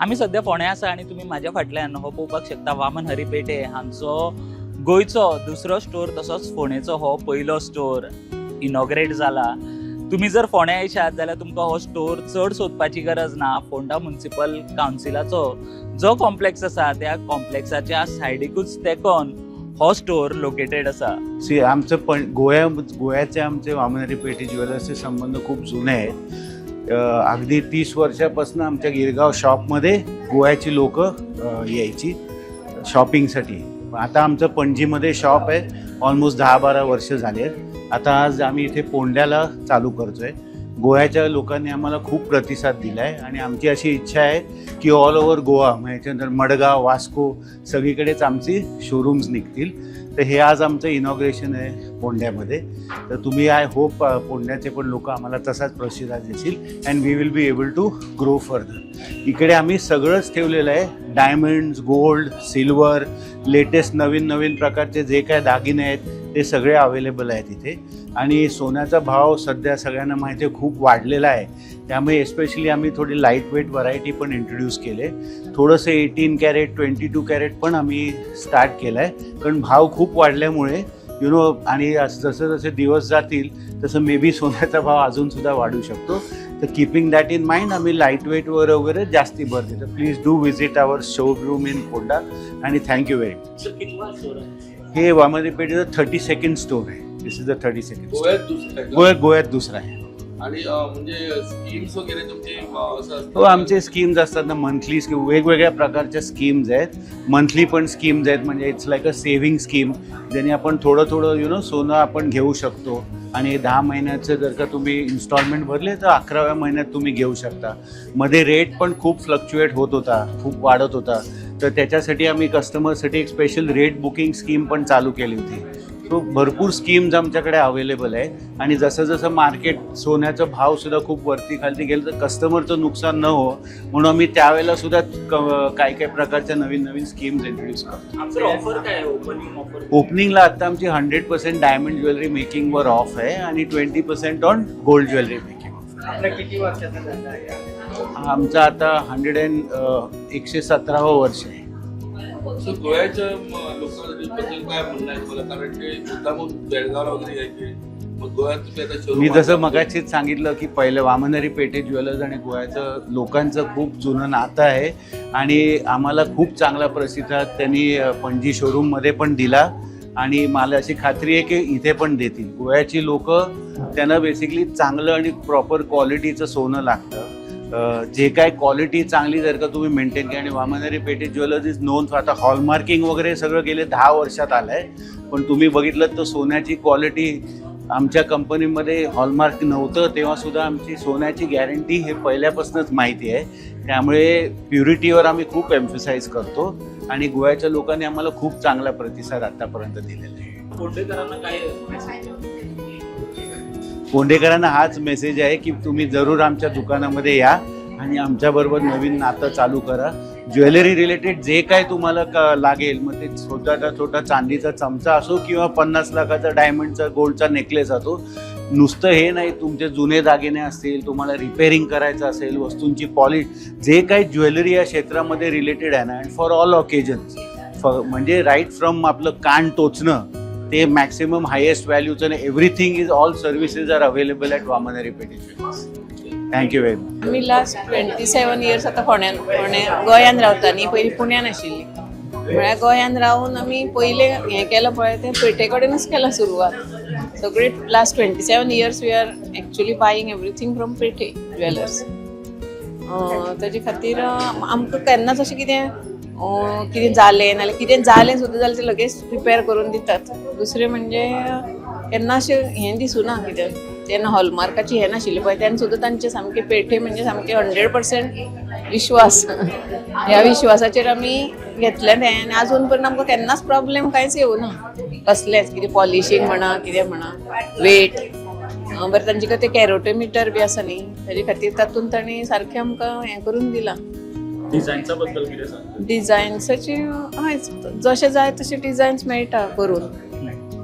आमी सद्या फोंड्या आसा आनी तुमी म्हाज्या फाटल्यान हो पळोवपाक शकता वामन हरी पेठे हांचो गोंयचो दुसरो स्टोर तसोच फोंडेचो हो पयलो स्टोर इनॉग्रेट जाला. तुमी जर फोंड्या येशात जाल्यार तुमकां हो स्टोर चड सोदपाची गरज ना. फोंडा म्युनिसिपल कावन्सिलाचो जो कॉम्प्लेक्स आसा त्या कॉम्प्लेक्साच्या सायडीकूच तेंकोन हो स्टोर लोकेटेड आसा. सी, आमचं पण गोव्याचे आमचे वामनहरी पेठे ज्वेलर्सचे संबंध खूप जुने आहेत. अगदी 30 वर्षापासून आमच्या गिरगाव शॉपमध्ये गोव्याची लोक यायची शॉपिंगसाठी. आता आमचं पणजीमध्ये शॉप आहे, ऑलमोस्ट 10-12 वर्ष झाली आहेत. आता आज आम्ही इथे फोंड्याला चालू करतो आहे. गोव्याच्या लोकांनी आम्हाला खूप प्रतिसाद दिला आहे आणि आमची अशी इच्छा आहे की ऑल ओव्हर गोवा, म्हणजे याच्यानंतर मडगाव, वास्को, सगळीकडेच आमची शोरूम्स निघतील. तर हे आज आमचं इनॉग्रेशन आहे फोंड्यामध्ये. तर तुम्ही, I hope, फोंड्याचे पण लोक आम्हाला तसाच प्रतिसाद देतील and we will be able to grow further. इकडे आम्ही सगळंच ठेवलेलं आहे, डायमंड्स, गोल्ड, सिल्वर, लेटेस्ट नवीन नवीन प्रकारचे जे काय दागिने आहेत ते सगळे अवेलेबल आहेत इथे. आणि सोन्याचा भाव सध्या सगळ्यांना माहिती आहे खूप वाढलेला आहे, त्यामुळे एस्पेशली आम्ही थोडी लाईट वेट व्हरायटी पण इंट्रोड्यूस केले. थोडंसं 18 कॅरेट, 22 कॅरेट पण आम्ही स्टार्ट केलं आहे, कारण भाव खूप वाढल्यामुळे you know आणि जसं जसे दिवस जातील तसं मे बी सोन्याचा भाव अजूनसुद्धा वाढू शकतो. तर किपिंग that in mind आम्ही लाईट वेटवर वगैरे जास्ती भर देतो. Please do visit our showroom in Ponda आणि thank you very much. कितवा स्टोर आहे? हे वामन पेठेचं 32nd store आहे. This is the 32nd. गोव्यात दुसरं आहे का? गोव्यात दुसरा आहे. आणि म्हणजे स्कीम्स वगैरे तुमची असं असतं? हो, आमचे स्कीम्स असतात ना, मंथली स्कीम, वेगवेगळ्या प्रकारच्या स्कीम्स आहेत. मंथली पण स्कीम्स आहेत, म्हणजे it's like a saving scheme, ज्याने आपण थोडं थोडं you know सोनं आपण घेऊ शकतो. आणि 10 महिन्याचं जर का तुम्ही इन्स्टॉलमेंट भरले तर 11व्या महिन्यात तुम्ही घेऊ शकता. मध्ये रेट पण खूप फ्लक्च्युएट होत होता, खूप वाढत होता, तर त्याच्यासाठी आम्ही कस्टमरसाठी एक स्पेशल रेट बुकिंग स्कीम पण चालू केली होती. सो भरपूर स्कीम्स आमच्याकडे अवेलेबल आहे. आणि जसं जसं मार्केट सोन्याचं भावसुद्धा खूप वरती खालती गेलं, तर कस्टमरचं नुकसान न हो म्हणून आम्ही त्यावेळेला सुद्धा काही काही प्रकारच्या नवीन नवीन स्कीम्स इंट्रोड्यूस करतो. सर, ऑफर काय आहे? Opening offer? ओपनिंगला आता आमची 100% डायमंड ज्वेलरी मेकिंगवर ऑफ आहे आणि 20% on gold jewellery making. आपला किती वर्षाचा धंदा आहे? आमचा आता हंड्रेड अँड 117वं वर्ष आहे. सो गोव्याच्या लोकांबद्दल काय म्हणणं आहे तुम्हाला? कारण ते मुद्दामून बेळगावला वगैरे यायचे, मग गोव्यात तुम्ही आता showroom मी जसं आणला. मगाशीच सांगितलं की पहिलं वामनहरी पेठे ज्वेलर्स आणि गोव्याचं लोकांचं खूप जुनं नातं आहे आणि आम्हाला खूप चांगला प्रतिसाद त्यांनी पणजी शोरूममध्ये पण दिला आणि मला अशी खात्री आहे की इथे पण देतील. गोव्याची लोक, त्यांना बेसिकली चांगलं आणि प्रॉपर क्वालिटीचं सोनं लागतं. जे काय क्वालिटी चांगली जर का तुम्ही मेंटेन केली आणि वामनहरी पेठे ज्वेलर्स is known for, आता हॉलमार्किंग वगैरे सगळं गेले 10 वर्षात आलं आहे, पण तुम्ही बघितलं तर सोन्याची क्वालिटी, आमच्या कंपनीमध्ये हॉलमार्क नव्हतं तेव्हासुद्धा आमची सोन्याची गॅरंटी हे पहिल्यापासूनच माहिती आहे. त्यामुळे प्युरिटीवर आम्ही खूप एम्फसाईज करतो आणि गोव्याच्या लोकांनी आम्हाला खूप चांगला प्रतिसाद आतापर्यंत दिलेला आहे. फोंडेकरांना काय message? फोंडेकरांना हाच मेसेज आहे की तुम्ही जरूर आमच्या दुकानामध्ये या आणि आमच्याबरोबर नवीन नातं चालू करा. ज्वेलरी रिलेटेड जे काय तुम्हाला लागेल, मग ते छोटा छोटा चांदीचा चमचा असो किंवा 50 लाखाचा डायमंडचा, गोल्डचा नेकलेस असो, नुसतं हे नाही, तुमचे जुने दागिने असतील, तुम्हाला रिपेअरिंग करायचं असेल, वस्तूंची पॉलिश, जे काही ज्वेलरी या क्षेत्रामध्ये रिलेटेड आहे ना, अँड फॉर ऑल ऑकेजन्स, म्हणजे राईट फ्रॉम आपलं कान टोचणं ते मॅक्सिमम हायेस्ट व्हॅल्यूचं, everything is, all services are available at Vaman Hari Pethe Jewellers. Thank you very much. आमी लास्ट 27 इयर्स आतां फोंड्यान, फोंडें गोंयान रावता न्ही. पयलीं पुण्यान आशिल्ली. म्हळ्यार गोंयान रावन आमी पयलें हें केलां पळय, तें पेठे कडेनूच केलां सुरवात सगळी. Last 27 years we are actually buying everything from Pethe Jewellers. ताजे खातीर आमकां केन्नाच अशें कितें जालें नाल्यार कितें जालें सुद्दां जाल्यार ते लगेच रिपेर करून दितात. दुसरें म्हणजे केन्ना अशें हें दिसुना कितें. तेन्ना हॉलमार्काची हें नाशिल्लें पळय, तेन्ना सुद्दां तांचे सामके पेठे म्हणजे सामके 100% विश्वास. ह्या विश्वासाचेर आमी घेतलें तें आनी आजून पर्यंत आमकां केन्नाच प्रॉब्लेम कांयच येवना कसलेंच, कितें पॉलिशींग म्हणा, कितें म्हणा, वेट. बरें, तांचे कडेन ते कॅरोटोमिटर बी आसा न्ही, ताजे खातीर तातूंत तांणी सारकें आमकां हें करून दिलां. डिझायन्सा बद्दल कितें सांगता? डिझायन्साची हय, जशे जाय तशे डिझायन्स मेळटा करून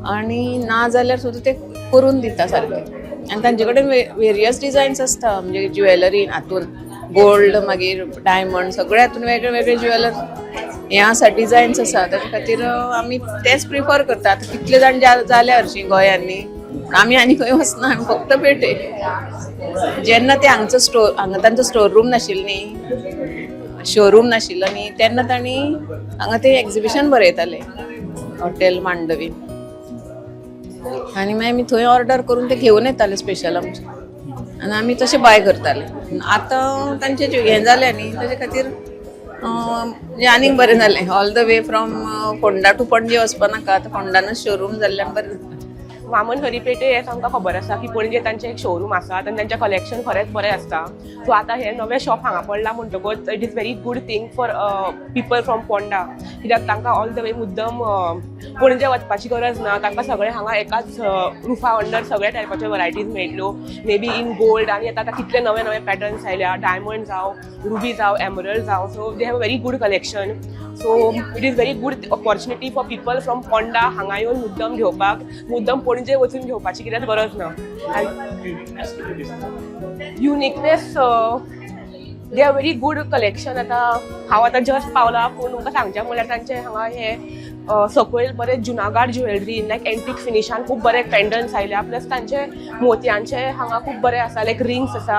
आनी ना जाल्यार सुद्दां ते करून दिता सारके. आनी तांचे कडेन वेरियस डिझायन्स आसता, म्हणजे ज्वेलरीन हातून. गोल्ड मागीर डायमंड सगळे हातून वेगळे वेगळे ज्वेलर हें आसा, डिजायन्स आसा. ताच्या खातीर आमी तेच प्रिफर करता. आतां कितले जाण जाल्या हरशीं गोंयांत न्ही, आमी आनी खंय वचना, आमी फक्त पेटे. जेन्ना ते हांगचो स्टोर, हांगा तांचो स्टोर रूम नाशिल्लो न्ही, शोरूम नाशिल्लो न्ही, तेन्ना तांणी हांगा ते एक्झिबिशन भरयताले हॉटेल मांडवी आनी मागीर आमी थंय ऑर्डर करून ते घेवन येताले स्पेशल आमचे आनी आमी तशें बाय करताले. आतां तांचें हें जालें न्ही, ताजे खातीर म्हणजे आनीक बरें जालें. All the way from Ponda to Panaji वचपा नाका, आतां फोंडानूच शोरूम जाल्ल्यान बरें जालें. वामन हरी पेठे हें आमकां खबर आसा की पणजे तांचें एक शोरूम आसा आनी तांचें कलेक्शन खरेंच बरें आसता. सो आतां हें नवें शॉप हांगा पडलां म्हणटकूच it is very good thing for people from Ponda, कित्याक तांकां ऑल the way मुद्दम पणजे वचपाची गरज ना. तांकां सगळें हांगा एकाच रुफा अंडर सगळ्या टायपाच्यो वरायटीज मेळटल्यो, मे बी इन गोल्ड. आनी आतां कितले नवे नवे पॅटर्न्स आयल्या, डायमंड जावं, रुबी जावं, एमरल्ड जावं. So they have a very good collection, so it is very good opportunity for people from Ponda हांगा येवन मुद्दम घेवपाक, मुद्दम पणजे वचून घेवपाची कित्याक गरज ना. Uniqueness, they are very good collection. आतां हांव आतां जस्ट पावलां, पूण तुमकां सांगचें म्हणल्यार तांचे हांगा हे सकयल बरे जुनागड ज्वेलरी लायक एन्टीक फिनिशान खूब बरे पेंडंट्स आयल्या, प्लस तांचे मोतयांचे हांगा खूब बरे आसा, लायक रिंग्स आसा,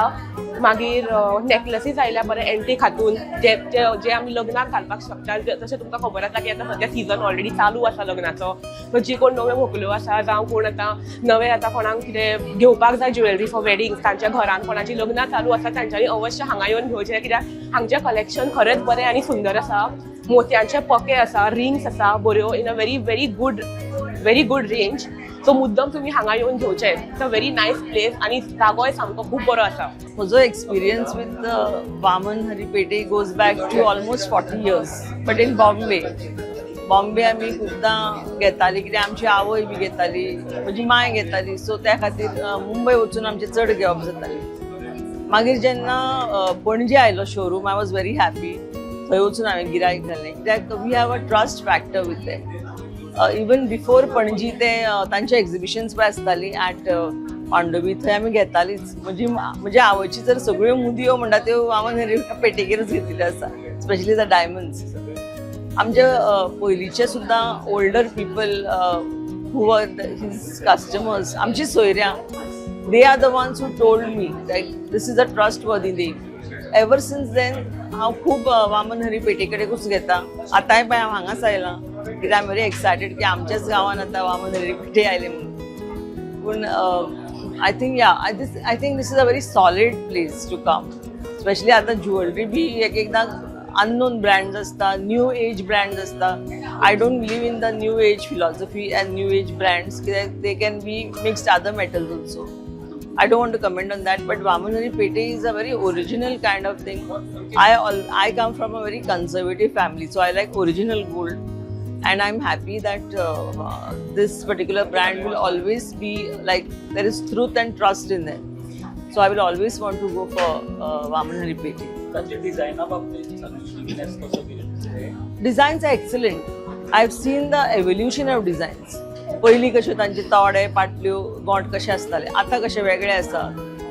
मागीर नेकलेसीस आयल्या बरे एन्टीक हातून, जे जे जे आमी लग्नाक घालपाक शकता. जशें तुमकां खबर आसा की आतां सद्या सिजन ऑलरेडी चालू आसा लग्नाचो, सो जी कोण नव्यो व्हंकल्यो आसा जावं कोण आतां नवे आतां कोणाक कितें घेवपाक जाय ज्वेलरी फॉर वेडींग, तांच्या घरान कोणाची लग्नां चालू आसा, तांच्यांनी अवश्य हांगा येवन घेवचें, कित्याक हांगचें कलेक्शन खरेंच बरें आनी सुंदर आसा. मोतयांचे पके आसा, रिंग्स आसा बऱ्यो in a very very good, very good range. So मुद्दम तुमी हांगा येवन घेवचें. It's a very nice place आनी जागोय सामको खूब बरो आसा. म्हजो experience with Vaman Hari Pethe goes back to almost 40 years, but in Bombay. Bombay आमी खूबदां घेताली, कित्याक आमची आवय बी घेताली, म्हजी मांय घेताली, सो त्या खातीर मुंबय वचून आमचें चड घेवप जातालें. मागीर जेन्ना पणजे आयलो showroom, I was very happy. थंय वचून हांवें गिरायक जालें, कित्याक we have a trust factor with them. Even before Panaji ते तांचे एक्झिबिशन्स पळय आसताली एट मांडवी, थंय आमी घेतालीच. म्हजी म्हज्या आवयची जर सगळ्यो मुदयो म्हणटा त्यो वामन हरी पेठेगेरच घेतिल्ल्यो आसा, स्पेशली the diamonds. आमचे पयलींचे सुद्दां older people who are his customers, आमची सोयऱ्यां, they are the ones who told me like this is a trustworthy name. Ever since then हांव खूब वामन हरी पेठे कडेकूच घेता. आतांय पळय हांव हांगाच आयलां, कित्याक I am very excited की आमच्याच गांवान आतां वामन हरी पेठे आयले म्हणून. पूण I think, yeah, I think this is a very solid place to come, specially आतां ज्युएलरी बी एक एकदां अननोन ब्रँड्स आसता, न्यू एज ब्रँड्स आसता. I don't believe in the new age philosophy and new age brands, कित्याक they can be mixed other metals also. I don't want to comment on that, but Vaman Hari Pethe is a very original kind of thing. I come from a very conservative family, so I like original gold, and I'm happy that this particular brand will always be like there is truth and trust in them. So I will always want to go for Vaman Hari Pethe. तांचे डिझायना बाबतीत uniqueness कसो कितें? Designs are excellent. I've seen the evolution of designs. पयलीं कश्यो तांचे तोडे, पाटल्यो, गोंठ कशे आसताले, आतां कशे वेगळे आसा.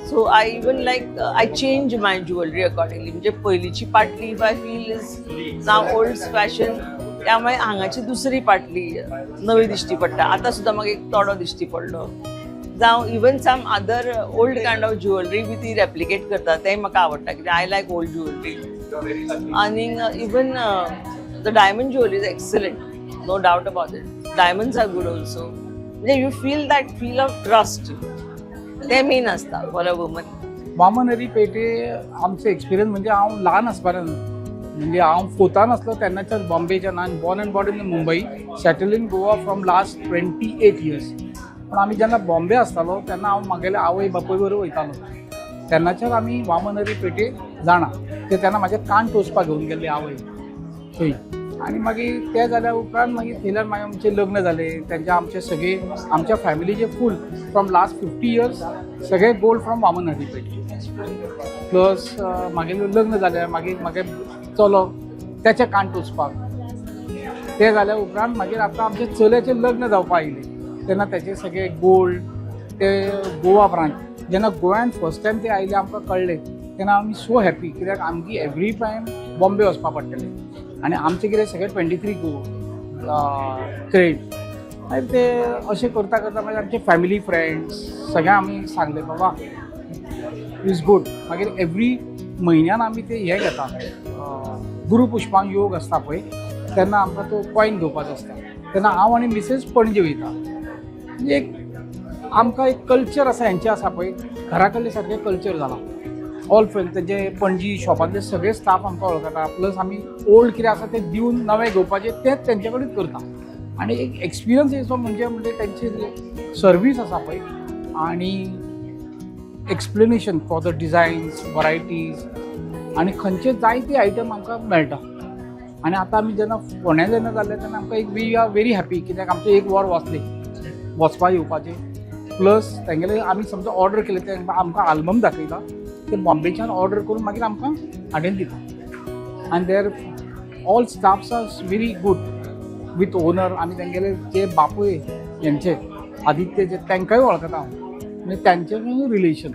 So I even like, I change my jewellery accordingly. म्हणजे पयलींची पाटली if I feel is now old fashion, त्यामुळे हांगाची दुसरी पाटली नवी दिश्टी पडटा. आतां सुद्दां म्हाका एक तोडो दिश्टी पडलो, जावं even some other old kind of jewellery बी ती रेप्लिकेट करता, तेंय म्हाका आवडटा, कित्याक I like old jewellery. आणि even the diamond jewellery is excellent, no doubt about it. Diamonds are good also. म्हणजे you feel that feel of trust, ते man आसता for a woman. Vaman Hari Pethe आमचो एक्सपिरियन्स म्हणजे हांव ल्हान आसपाना, म्हणजे हांव फोर्थान आसलो तेन्नाच्यान बॉम्बेच्यान. आनी born and brought in Mumbai, settle in Goa from last 28 years. पूण आमी जेन्ना बॉम्बे आसतालो तेन्ना हांव म्हागेले आवय बापूय बरोबर वयतालो, तेन्नाच्यान आमी वामन हरी पेठे जाणा. ते तेन्ना म्हाजे कान टोचपाक घेवन गेल्ले आवय थंय. आनी मागीर ते जाल्या उपरांत मागीर थंयल्यान मागीर आमचें लग्न जालें. तेंच्या आमचे सगळे आमच्या फॅमिलीचे full from last 50 years सगळे गोल्ड फ्रॉम वामन हरी पेठे. प्लस मागीर लग्न जालें, मागीर म्हागे चलो तेचे कान टोचपाक. ते जाल्या उपरांत मागीर आतां आमच्या चल्याचें लग्न जावपाक आयलें तेन्ना तेचे सगळे गोल्ड ते गोवा ब्रांच. जेन्ना गोंयान फर्स्ट टायम ते आयले, आमकां कळ्ळें. तेन्ना आमी सो हॅपी, कित्याक आमची एवरी टायम बॉम्बे वचपा पडटलें आनी आमचें कितें सगळें 23 क्रेट. मागीर ते अशें करता करता मागीर आमचे फॅमिली फ्रेंड्स सगळ्यांक आमी सांगलें, बाबा, is good. मागीर एवरी म्हयन्यान आमी ते हे घेता, गुरू पुष्पांक योग आसता पळय, तेन्ना आमकां तो कॉयन घेवपाचो आसता. तेन्ना हांव आनी मिसेस पणजे वयता. म्हणजे एक आमकां एक कल्चर आसा हेंचें आसा पळय, घरा कडलें सारकें कल्चर जालां. ऑल फ्रेंड तेंचे, पणजी शॉपांतले सगळे स्टाफ आमकां वळखता. प्लस आमी ओल्ड कितें आसा तें दिवन नवें घेवपाचें तेंच तेंचे कडेन करता. आनी एक एक्सपिरियन्स येयचो म्हणजे म्हणजे तेंची सर्वीस आसा पळय आनी explanation for the designs, varieties आनी खंयचे जायते आयटम आमकां मेळटा. आनी आतां आमी जेन्ना फोंड्या जेन्ना जाल्ले तेन्ना आमकां एक, we are very happy, कित्याक आमचें एक वर वाचलें वचपा येवपाचें. प्लस तेंगेले आमी समजा ऑर्डर केलें, ते आमकां आल्बम दाखयता, ते बॉम्बेच्यान ऑर्डर करून मागीर आमकां हाडून दिता. आनी their all staffs are very good with owner. आनी तेंगेले जे बापूय हेंचे आदित्य जे, तांकांय वळखता हांव, म्हणजे तांचे रिलेशन.